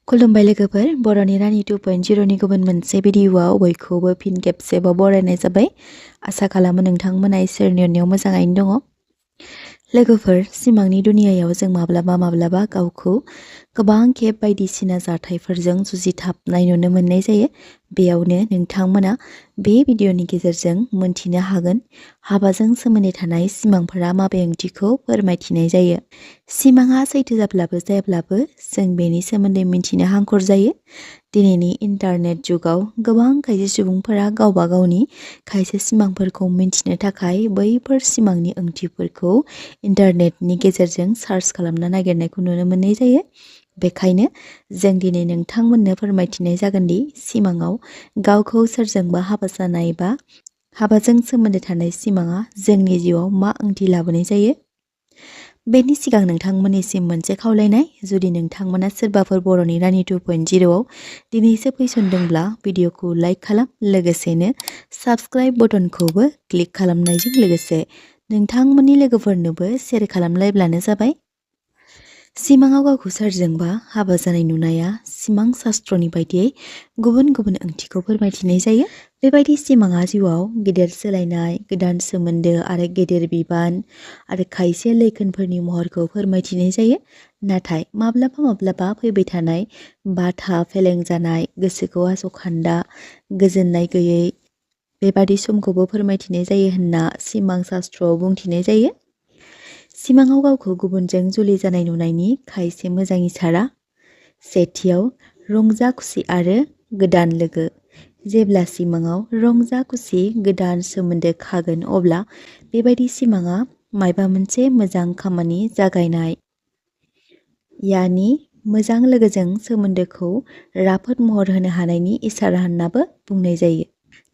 खुलुमबाय लोगोफोर, बर'नि रानि 2.0 नि गुबुन मोनसे भिडिअआव बयखौबो फिन खेबसेबाव बरायनाय जाबाय। आसा खालामो नोंथांमोना इसोरनि अननायाव मोजाङैनो दङ। लोगोफोर, सिमांनि दुनियायाव जों माब्लाबा गावखौ गोबां खेब बायदिसिना जाथायफोरजों जुजिथाबनाय नुनो मोननाय जायो। बेयावनो नोंथांमोना बे भिडिअनि गेजेरजों मोनथिनो हागोन हाबाजों सोमोन्दो थानाय सिमांफोरा माबे ओंथिखौ फोरमायथिनाय जायो। सिमाङा सैथो जाब्लाबो जायाब्लाबो जों बेनि सोमोन्दै मिथिनो हांखुर जायो। दिनैनि इन्टारनेट जुगाव गोबां खायसे सुबुंफोरा गावबा गावनि खायसे सिमांफोरखौ मिन्थिनो थाखाय बैफोर सिमांनि ओंथिफोरखौ इन्टारनेटनि गेजेरजों सार्च खालामना नागिरनायखौ नुनो मोननाय जायो। बेखायनो जों दिनै नोंथांमोननो फोरमायथिनाय जागोनदि सिमाङाव गावखौ सोरजोंबा हाबा जानाय बा हाबाजों सोमोन्दो थानाय सिमाङा जोंनि जिउआव मा ओंथि लाबोनाय जायो। बेनि सिगां नोंथांमोननिसिम मोनसे खावलायनाय, जुदि नोंथांमोना सोरबाफोर बर'नि रानि 2.0आव दिनैसो फैसनदोंब्ला भिडिअखौ लाइक खालाम, लोगोसेनो साबस्क्राइब बटनखौबो क्लिक खालामनायजों लोगोसे नोंथांमोननि लोगोफोरनोबो शेयार खालामलायब्लानो जाबाय। सिमाङाव गावखौ सोरजोंबा हाबा जानाय नुनाया सिमां शास्त्रनि बायदियै गुबुन गुबुन ओंथिखौ फोरमायथिनाय जायो। बेबायदि सिमाङा जिउआव गेदेर सोलायनाय, गोदान सोमोन्दो आरो गेदेर बिबान आरो खायसे लैखोनफोरनि महरखौ फोरमायथिनाय जायो। नाथाय माब्लाबा फैबाय थानाय बाथा फेलें जानाय, गोसोखौ आसखान्दा, गोजोननाय गैयै बेबादि समखौबो फोरमायथिनाय जायो होनना सिमां शास्त्रआव बुंथिनाय जायो। सिमाङाव गावखौ गुबुनजों जुलि जानाय नुनायनि खायसे मोजां इसारा। सेथियाव, रंजा खुसि आरो गोदान लोगो। जेब्ला सिमाङाव रंजा खुसि गोदान सोमोन्दो खागोन, अब्ला बेबायदि सिमाङा मायबा मोनसे मोजां खामानि जागायनाय, यानि मोजां लोगोजों सोमोन्दोखौ राफोद महर होनो हानायनि इसारा होननाबो बुंनाय जायो।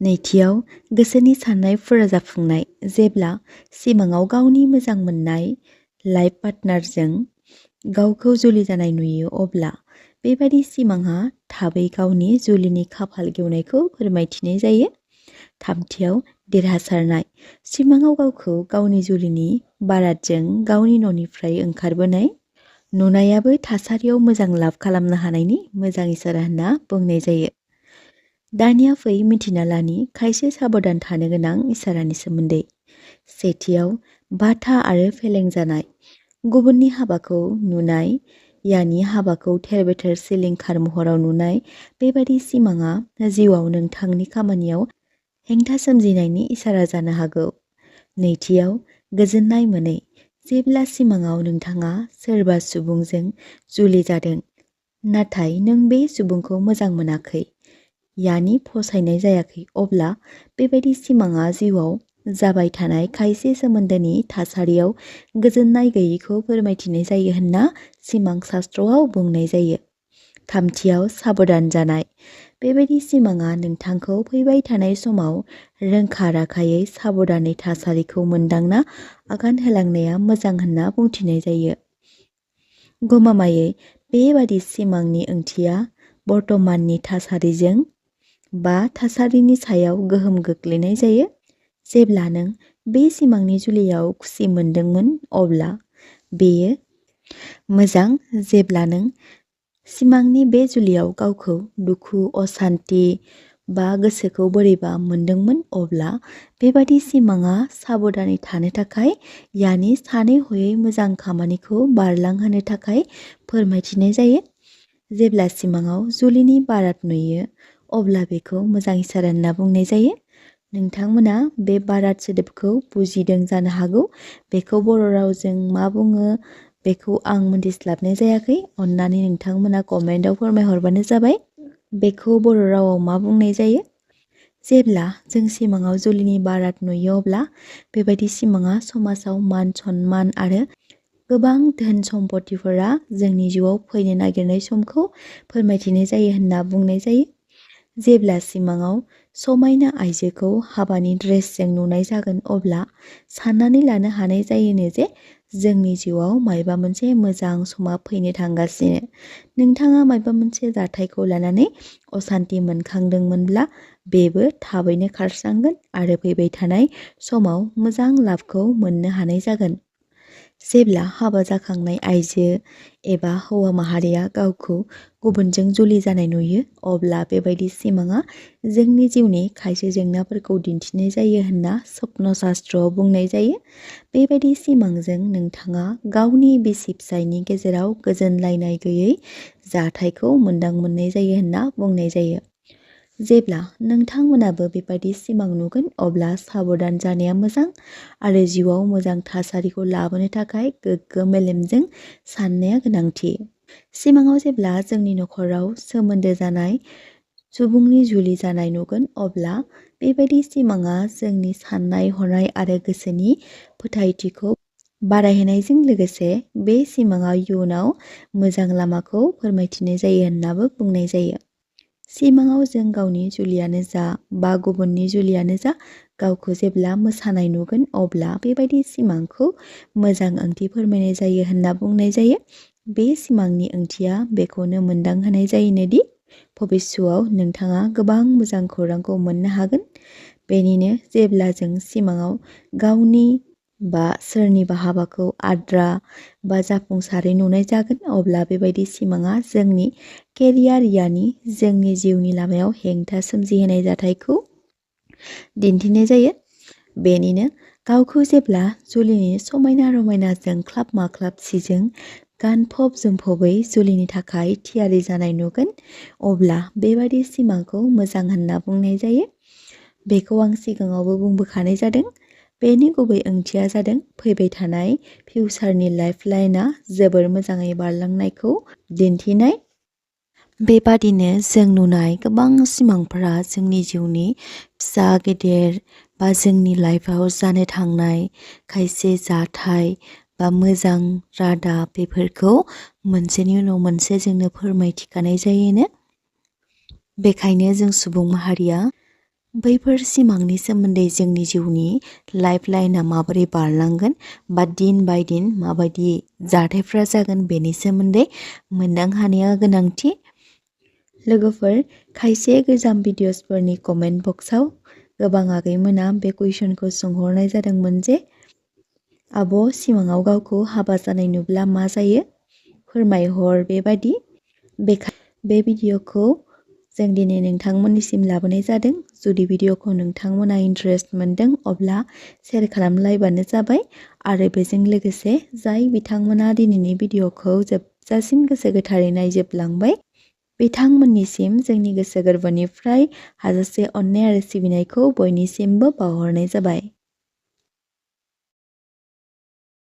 नैथियाव, गोसोनि साननायफोरा जाफुंनाय। जेब्ला सिमाङाव गावनि मोजां मोननाय लाइफ पार्टनारजों गावखौ जुलि जानाय नुयो, अब्ला बेबायदि सिमाङा थाबै गावनि जुलिनि खाफाल गेवनायखौ फोरमायथिनाय जायो। थामथियाव, देरहासारनाय। सिमाङाव गावखौ गावनि जुलिनि बारातजों गावनि न'निफ्राय ओंखारबोनाय नुनायाबो थासारियाव मोजां लाब खालामनो हानायनि मोजां इसारा होनना बुंनाय जायो। दानिया फै मिथिना लानि खायसे साबधान थानो गोनां इसारानि सोमोन्दै। सेथियाव, बाथा आरो फेलें जानाय। गुबुननि हाबाखौ नुनाय, यानि हाबाखौ थेर-बेथेर सिलिंखार महराव नुनाय, बेबायदि सिमाङा जिउआव नोंथांनि खामानियाव हेंथा सोमजिनायनि इसारा जानो हागौ। नैथियाव, गोजोननाय मोनै। जेब्ला सिमाङाव नोंथाङा सोरबा सुबुंजों जुलि जादों, नाथाय नों बे सुबुंखौ मोजां मोनाखै, यानि फसायनाय जायाखै, अब्ला बेबायदि सिमाङा जिउआव जाबाय थानाय खायसे सोमोन्दोनि थासारियाव गोजोननाय गैयैखौ फोरमायथिनाय जायो होनना सिमां शास्त्रआव बुंनाय जायो। थामथियाव, साबधान जानाय। बेबायदि सिमाङा नोंथांखौ फैबाय थानाय समाव रोंखा-राखायै साबधानै थासारिखौ मोनदांना आगान होलांनाया मोजां होनना बुंथिनाय जायो। गमामायै, बेबादि सिमांनि ओंथिया बर्तमाननि थासारिजों बा थासारिनि सायाव गोहोम गोग्लैनाय जायो। जेब्ला नों बे सिमांनि जुलियाव खुसि मोनदोंमोन, अब्ला बेयो मोजां। जेब्ला नों सिमांनि बे जुलियाव गावखौ दुखु, असान्ति बा गोसोखौ बोरैबा मोनदोंमोन, अब्ला बेबादि सिमाङा साबधानै थानो थाखाय, यानि सानै हयै मोजां खामानिखौ बारलांहोनो थाखाय फोरमायथिनाय जायो। जेब्ला सिमाङाव जुलिनि बारात नुयो, अब्ला बेखौ मोजां इसारा होनना बुंनाय जायो। नोंथांमोना बे बारात सोदोबखौ बुजिदों जानो हागौ। बेखौ बर' रावजों मा बुङो बेखौ आं मोनथिस्लाबनाय जायाखै। अन्नानै नोंथांमोना कमेन्टआव फोरमायहरबानो जाबाय। बेखौ बर' रावाव मा बुंनाय जायो। जेब्ला जों सिमाङाव जुलिनि बारात नुयो, अब्ला बेबायदि सिमाङा समाजाव मान सन्मान आरो गोबां धोन सम्पथिफोरा जोंनि जिउआव फैनो नागिरनाय समखौ फोरमायथिनाय जायो होनना बुंनाय जायो। जेब्ला सिमाङाव समायना आइजोखौ हाबानि ड्रेसजों नुनाय जागोन, अब्ला साननानै लानो हानाय जायोनो जे जोंनि जिउआव मायबा मोनसे मोजां समा फैनो थांगासिनो। नोंथाङा मायबा मोनसे जाथायखौ लानानै असान्ति मोनखांदोंमोनब्ला बेबो थाबैनो खारस्रांगोन आरो फैबाय थानाय समाव मोजां लाबखौ मोननो हानाय जागोन। जेब्ला हाबा जाखांनाय आइजो एबा हौवा माहारिया गावखौ गुबुनजों जुलि जानाय नुयो, अब्ला बेबायदि सिमाङा जोंनि जिउनि खायसे जेंनाफोरखौ दिन्थिनाय जायो होनना स्वप्न शास्त्रआव बुंनाय जायो। बेबायदि सिमांजों नोंथाङा गावनि बिसि फिसायनि गेजेराव गोजोनलायनाय गैयै जाथायखौ मोनदांमोननाय जायो होनना बुंनाय जायो। जेब्ला नोंथांमोनाबो बेबायदि सिमां नुगोन, अब्ला साबधान जानाया मोजां आरो जिउआव मोजां थासारिखौ लाबोनो थाखाय गोग्गो मेलेमजों साननाया गोनांथि। सिमाङाव जेब्ला जोंनि नखराव सोमोन्दो जानाय सुबुंनि जुलि जानाय नुगोन, अब्ला बेबायदि सिमाङा जोंनि साननाय हनाय आरो गोसोनि फोथायथिखौ बारायहोनायजों लोगोसे बे सिमाङा इयुनाव मोजां लामाखौ फोरमायथिनाय जायो होननाबो बुंनाय जायो। सिमाङाव जों गावनि जुलियानो जा बा गुबुननि जुलियानो जा गावखौ जेब्ला मोसानाय नुगोन, अब्ला बेबायदि सिमांखौ मोजां ओंथि फोरमायनाय जायो होनना बुंनाय जायो। बे सिमांनि ओंथिया बेखौनो मोनदांहोनाय जायोनोदि भबिष्यआव नोंथाङा गोबां मोजां खौरांखौ मोननो हागोन। बेनिनो जेब्ला जों सिमाङाव गावनि बा सोरनिबा हाबाखौ आद्रा बा जाफुंसारै नुनाय जागोन, अब्ला बेबायदि सिमाङा जोंनि केरियार यानि जोंनि जिउनि लामायाव हेंथा सोमजिहोनाय जाथायखौ दिन्थिनाय जायो। बेनिनो गावखौ जेब्ला जुलिनि समायना रमायना जोंख्लाब माख्लाब सिजों गानफब जोमफबै जुलिनि थाखाय थियारि जानाय नुगोन, अब्ला बेबायदि सिमांखौ मोजां होनना बुंनाय जायो। बेखौ आं सिगाङावबो बुंबोखानाय जादों। बेनि गुबै ओंथिया जादों फैबाय थानाय फिउचारनि लाइफ लाइनआ जोबोर मोजाङै बारलांनायखौ दिन्थिनाय। बेबादिनो जों नुनाय गोबां सिमांफोरा जोंनि जिउनि फिसा गेदेर बा जोंनि लाइफआव जानो थांनाय खायसे जाथाय बा मोजां रादाब बेफोरखौ मोनसेनि उनाव मोनसे जोंनो फोरमायथिखानाय जायोनो। बेखायनो जों सुबुं माहारिया बैफोर सिमांनि सोमोन्दै जोंनि जिउनि लाइफ लाइनआ माबोरै बारलांगोन बा दिन बाय दिन माबायदि जाथायफ्रा जागोन बेनि सोमोन्दै मोनदां हानाया गोनांथि। लोगोफोर, खायसे गोजाम भिडिअसफोरनि कमेन्ट बक्सआव गोबां आगैमोना बे कुइसनखौ सोंहरनाय जादोंमोन जे आब' सिमाङाव गावखौ हाबा जानाय नुब्ला मा जायो फोरमायहर बेबायदि। बे भिडिअखौ जों दिनै नोंथांमोननिसिम लाबोनाय जादों। जुदि भिडिअखौ नोंथांमोना इन्टारेस्ट मोनदों, अब्ला शेयार खालामलायबानो जाबाय आरो बेजों लोगोसे जाय बिथांमोना दिनैनि भिडिअखौ जोबजासिम गोसो गोथारै नायजोबलांबाय, बिथांमोननिसिम जोंनि गोसो गोरबोनिफ्राय हाजासे अननाय आरो सिबिनायखौ बयनिसिमबो बावहरनाय जाबाय।